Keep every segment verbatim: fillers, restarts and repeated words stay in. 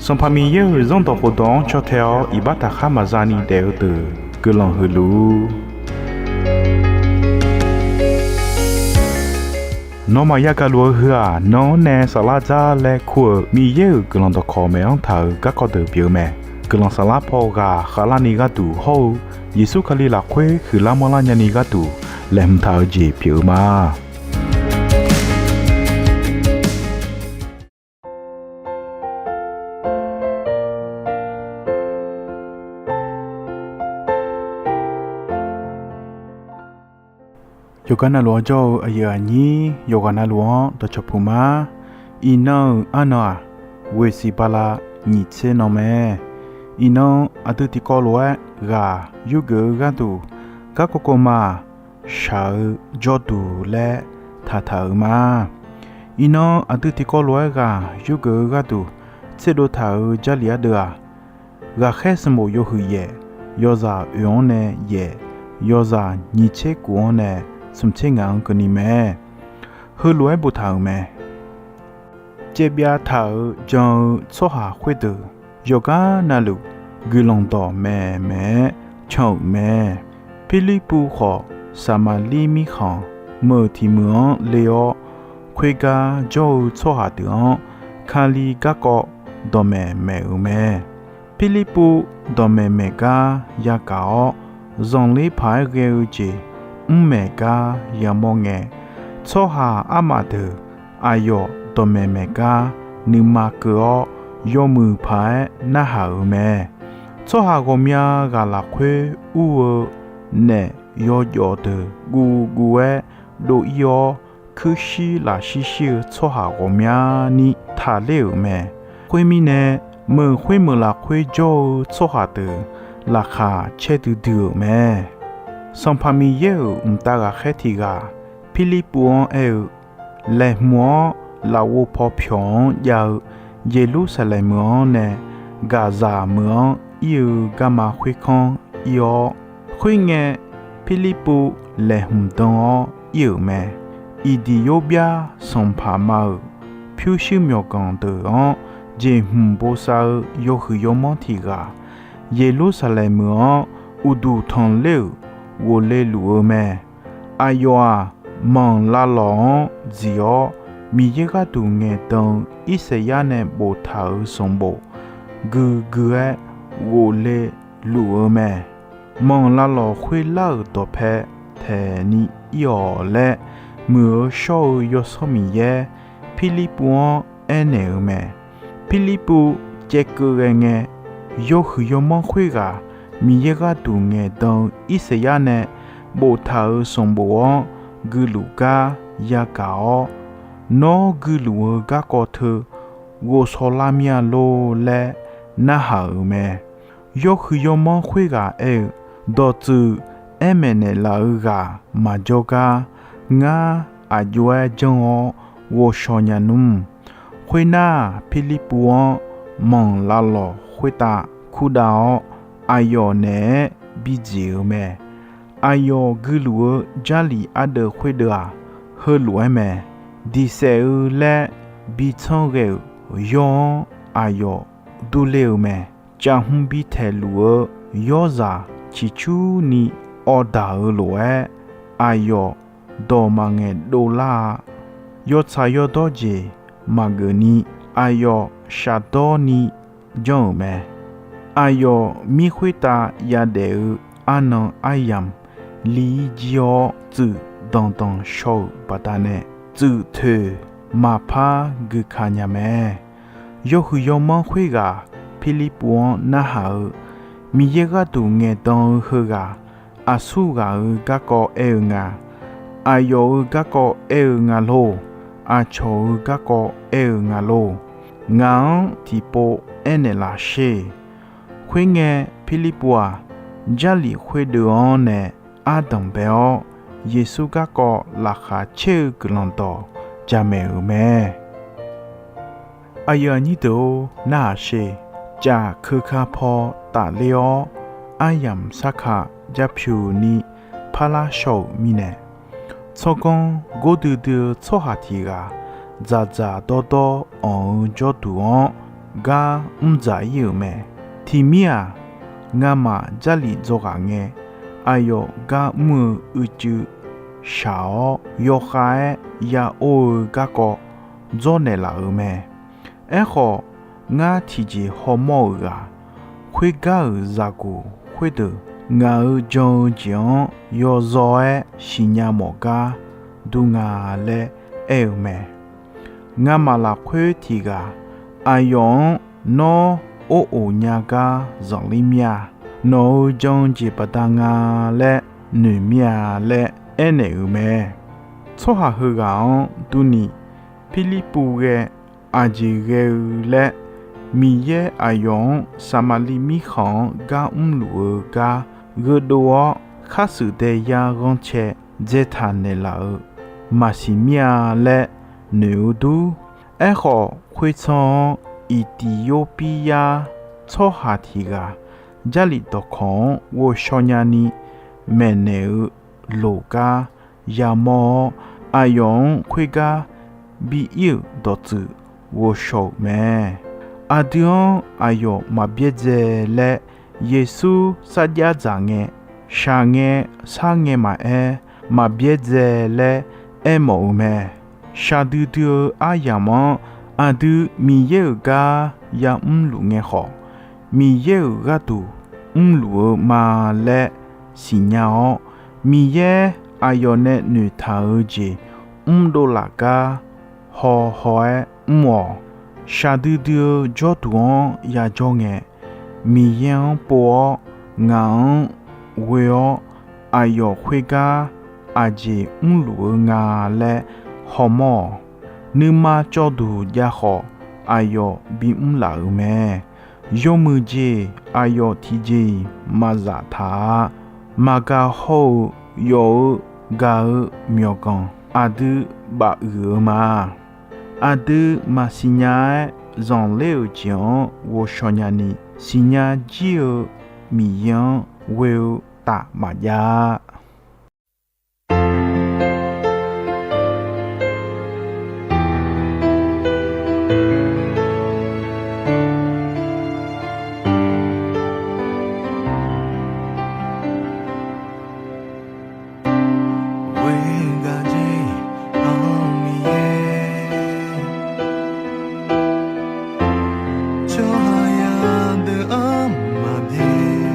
Sanqpaq Miqyaer-euq Zanrdawq khofdawq-anr caw tae-awr iqbax taqkhar maqza ni daef-eu deuq guiqlanq huiq luf-ur. Nawmaf yagaq luf-eu heu-aq, nan-anr nae saflar dzar laer kur-euq Miqyaer-euq guiqlanq dawqkawq maeq-anr taq-euq garkawv deuq pyeuf-eu mae. Guiqlanq saflar paw ghaq khavlarni gharduq hawr-eu Yeqsur Kali lafkhoer huiqlar manrlar nyani gharduq laeqhmq taq-eu jeq pyeuf-eu ma. Yawqgar navluf-anr jawr-eu aqyuif aqnyir yawqghaq navluf-anr dawqcawq puq ma. Iqnan-euq arnan-aq, ghoeqsiq bala nyiq tser nan mae. Iqnan aqdui tiqkawv lof-aer ghaq yurgeuf-eu gharduq garkawv kawv ma-aq, shaq-eu jawrduq laer taqtaq-euq ma. Iqnan aqdui tiqkawv lof-aer ghaq yurgeuf-eu gharduq tserdov taq-euq Jarlif ardeuv-aq, ghaqkhaer sanqbof yawhuiq yaef, yawzaq oeq-anr nae yaef, yawzaq nyiq tser kuf-anr nae smq tser ngaq-anr keuvni mae. Heulof-aer boftaq-euq mae. Caevbyav taq-euq jan-eu tsawrhaq khoerdeuq yawqgar navluf guiqlanq dawq maeqmaeq-aer can-euq mae. Pirlirpuv khawf, Saqmaqlir mirkhanq meuq tiq meuq-anr le-awr, khoergar jawr-eu tsawrhaq deuq-anr Kali garkawv dawqmaeq maeq-euq mae. Pirlirpuv dawqmaeq maeq gar yagaq-awr, zanqler paq-aer ghae-eu jeq mr maeq gar yamawr ngae, tsawrhaq armaf deuq aqyawf dawqmaeq maeq gar nuima keuv-awr, yawmuiq paq-aer narhaq-euq mae. Tsawrhaq ghawqmya ghaq lafkhoer ur-eu naef yawjawf deuq guvguv-aer dov-ir-awr, kuirshir lafshir shir-eu tsawrhaq ghawqmyani taqler-euq mae. Khoermirnae, meuq khoermeuq lafkhoer jawr-eu tsawrhaq deuq laqkhaq caerdui dui-euq mae. Sanqpaq Miqyaer-euq mqtav ghaqkhaer tiq ghaq Pirlirpuv-anr aer-eu, Laeqhmq-awr lafov paw pyawq-anr jav-eu Yeqlursaqlaeq meuq-anr nae Gaqzaq meuq-anr ir-eu garma khoerkanr ir-awr, khoerngae, Pirlirpuv laeqhmq dan-awr ir-euq mae. Iqdiq yorbyar sanqpaq ma-euq pyurshuir myawqganq deuq-anr jeqhmq bosav-eu yawhuiq yawmanr tiq ghaq Yeqlursaqlaeq meuq-anr uqduq tanqler-euq ghofle luf-eu mae. Aqyawf-aq, manq lavlawq-anr dziq-awr, Miqyaer gharduq ngaeqdan-eu Irsaqyar nae boftaq-euq sanqbof gui gui-aer ghofle luf-eu mae. Manq lavlawq khoerlar-euq dawqpae taeqni ir-awq laer, muiq-eu shawr-eu Yawsanr Miqyaer Pirlirpuv-anr aernaeq-eu mae. Pirlirpuv caevkeuv ghae ngae, yawhuiq yawmanr khoerghaq Miqyaer gharduq ngaeqdan-eu Irsaqyar nae boftaq-euq sanqbof-anr guiluf gar yagaq-awr, Nawr guiluf-eu garkawv teu ghovshaw lar mir-a lor laer narhaq-euq mae. Yawhuiq yawmanr khoerghaq aer-eu, Dawqtsuif aer maeqnaeq laf-eu ghaq maqjawr gar, ngar aqjox-aer janr-awr ghovshaw nya nmr. Khoernar, Pirlirpuv-anr manq lavlawq khoertav kurdav-awr, aqyawf naeq-aer bidziq-eu mae. Aqyawf guiluf-eu Jarlif ardeuv khoerdeuv-aq, heulof-aer mae. Diqsaef-eu laer bitsanr ghae-euq yawr-anr aqyawf durler-eu mae. Caqhmq bi taeqluf-eu yawrzaq ciqcurni awv daq-eu lof-aer, aqyawf dawq maqngaeq dovlar-a. Yawtsaq yawdawr jeq maqgeuf ni, aqyawf shafdawr ni janr-euq mae. Aqyawf mir khoertav yadaef-eu arnan aryamq li-ir jir-awr, tsuif danqdanq shaw-euq baqdanae, tsuif toeq maqpar guika nya mae. Yawhuiq yawmanr khoerghaq Pirlirpuv-anr narhaq-eu, Miqyaer gharduq ngaeqdan-eu heughaq, aqsur ghaq-euq garkawv aer-eu nga. Aqyawf-euq garkawv aer-eu nga lor. Aqcawq-euq garkawv aer-eu nga lor. Ngaq-anr tiqpov aernaeq laf sher. Khoerngae, Pirlirpuv-aq, Jarlif khoerdeuv-anr nae ardanq bae-awr, Yeqsur garkawv laqkhaq caer-eu guiqlanq dawq jamaeq-euq mae. Aqyuif aqnyir deuq-or, narhaq sher. Caf keuka paw tafler-awr, aryamq sarkaq japyuq ni parlar shaw-euq mirnae, tsawrganr gordui dui-eu tsawrhaq tiq ghaq dzaqdzaq dawrdawr anq-eu jawrduq-anr gar mr dzaq-ir-euq mae. Tiqmir-aq, ngamaf Jarlif dzawgeuf ngae, aqyawf gar mr-eu uicuiv shaq-awr, yawkhav-aer ya or-eu garkawv dzawrnaeq laf-euq mae. Aerkhawf, ngar tiqjeq hawmawr-euq ghaq, khoergar-euq zaqguq khoerdeuq ngaq-euq jan-eu jeq-anr yawzaw-aer siqnya mawf gar dur nga laer aer-eu mae. Ngamaf lafkhoer tiq ghaq aqyawf-anr nawr or of nya gar zanqler mir-a. Nawq-euq jan-eu jeq baqda nga laer noeq mir-a laer aernaeq-euq mae. Tsawrhaq heughaq-anr durni, Pirlirpuv ghae aqjeq ghae-eu laer, Miqyaer aqyawf-anr Saqmaqliv mirkhanq-anr gar mrluf-eu gar gheudov-awr, khar shuif daeyar ghanrcae dzaetaq naeqlaf-euq maqsiq mir-a laer noeq-eu dur. Aerkhawf, khoertsanr-anr Iqtiqyawrpir yar tsawrhaq tiq ghaq Jarlif dawqkawq-anr ghovshaw nyani maeqnaeq-eu loq gar yamawr-awr, aqyawf-anr khoergar bi ir-euq dawqtsuif ghovshaw-euq mae. Aqdui-anr aqyawf maq byaerdzae laer Yeqsur sarjax dzaq ngae, shaq ngae, sar ngae maqaer, maq byaerdzae laer aermawf-eu mae. Shaqdui dui-eu aryamq-anr aqdui Miqyaer-euq gar yamr luf ngae khawf, Miqyaer-euq gharduq mrluf-eu ma laer siqnya-awr, Miqyaer aqyawf nae noeqtaq-eu jeq mrdov laf gar haw haw-aer mr-awq. Shaqdui dui-eu jawrduq-anr yajawr ngae, Miqyaer-anr pov-awr ngaq-anr ghoe-awr, aqyawf khoergar aqjeq mrluf-eu nga laer hawmawr-awq. Nuima cawvduq jav khawf, aqyawf bimr laf-euq mae. Yawmuiq jeq aqyawf tiqjeq-iq maqzaf taq-a. Maqgaq hawr-euq yawf-eu gaq-eu myawqganq aqdui bafuiq-eu ma. Aqdui maqsiq nya-aer zanqler-euq jeq-anr ghovshaw nyani, siqnya jir-eu Miqyaer-anr ghoe-eu taf maqjav-a. Ghoe gaq jeq-anr Miqyaer, tsawrhaqzaq deuq-anr maqbyaer.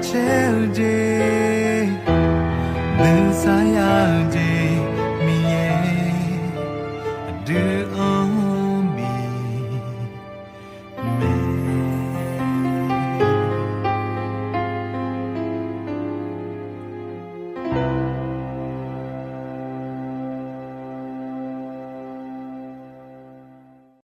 caer-eu jeq nuisar